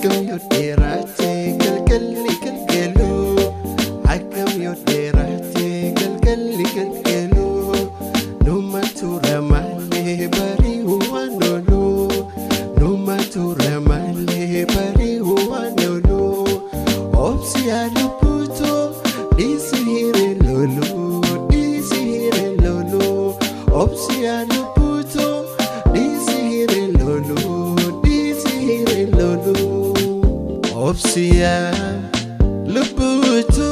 Akkam yoo dheerate galgalli galgalu, akkam yoo dheerate galgalli galgalu, numa tura malee bari'uu waan oolu, numa tura malee bari'uu waan oolu. Obsi yaa lubbuutu dhiisi hiree lolu, dhiisi hiree lolu, obsi yaa lubbuutu dhiisi hiree lolu, dhiisi hiree lolu. Obsi yaa lubbuutu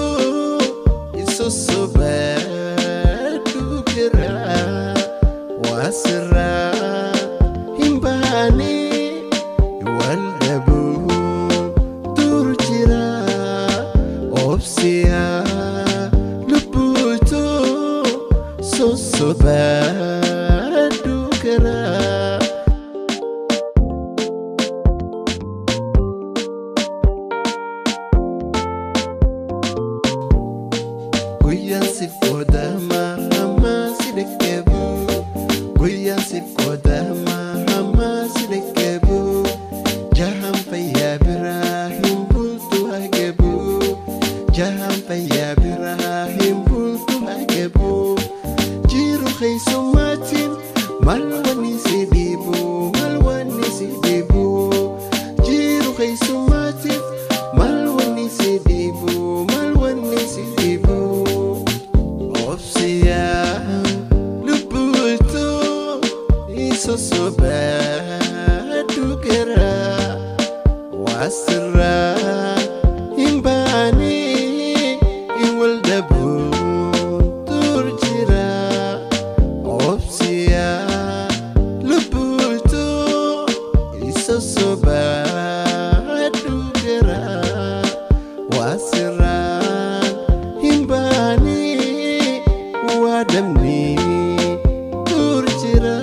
isosobadhu garaa waasirraa hin baane wal dhabuu dur jira. Obsi yaa lubbuutu sosobadhu garaa. Guyyaan siif qoodama hamma si dhaqqabu, guyyaan siif qoodama hamma si dhaqqabu, jahaan fayyaa biraa hin bultu hagabu, jahaan fayyaa biraa hin bultu hagabu. Jiru keessummaatiin maal wanni si dhibu, maal wanni si dhibu, jiru keessummaatiif maal wanni si dhibu, maal wanni si dhibu. Obsi yaa lubbuutu isosobadhu garaa waasirraa hin baane wal dhabuun dur jira. Obsi yaa lubbuutu isosobadhu garaa waasirraa hin baane waadamni dur jira.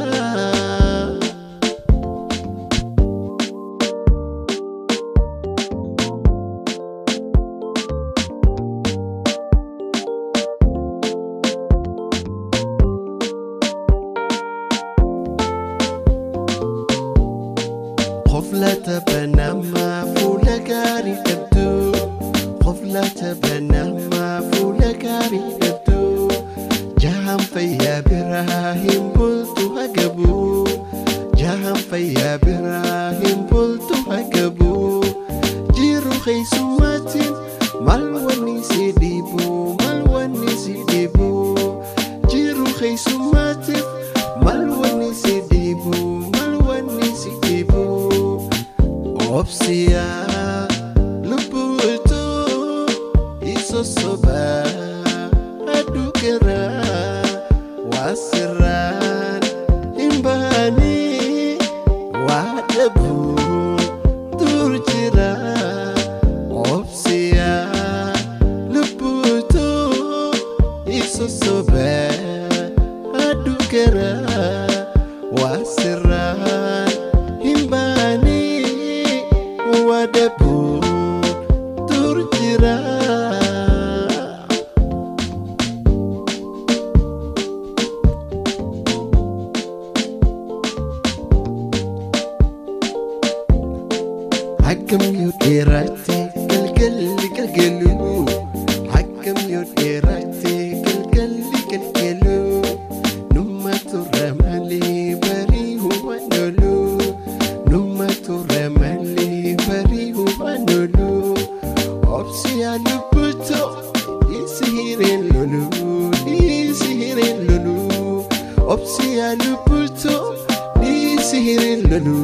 Qofla taphanama fuula gaarii dhabdu, qofla taphanama fuula gaarii dhabdu, jahaan fayyaa biraa hin bultu hagabu, jahaan fayyaa biraa hin bultu hagabu. Jiru keessummaatiin maal wanni si dhibu, maal wanni si dhibu, jiru keessummaatiif maal wanni si dhibu, maal wanni si dhibu. Obsi yaa lubbuutu isosobadhu garaa waasirraan hin baane waa dhabuun dur jira. Obsi yaa lubbuutu isosobadhu garaa waasirraan hin baane waa dhabuun dur jira. Akkam yoo dheerate galgalli galgalu, akkam yoo dheerate galgalli galgalu, numa tura malee bari'uu waan oolu, numa tura malee bari'uu waan oolu. Obsi yaa lubbuutu dhiisi hireen lolu, dhiisi hireen lolu, obsi yaa lubbuutu dhiisi hireen lolu,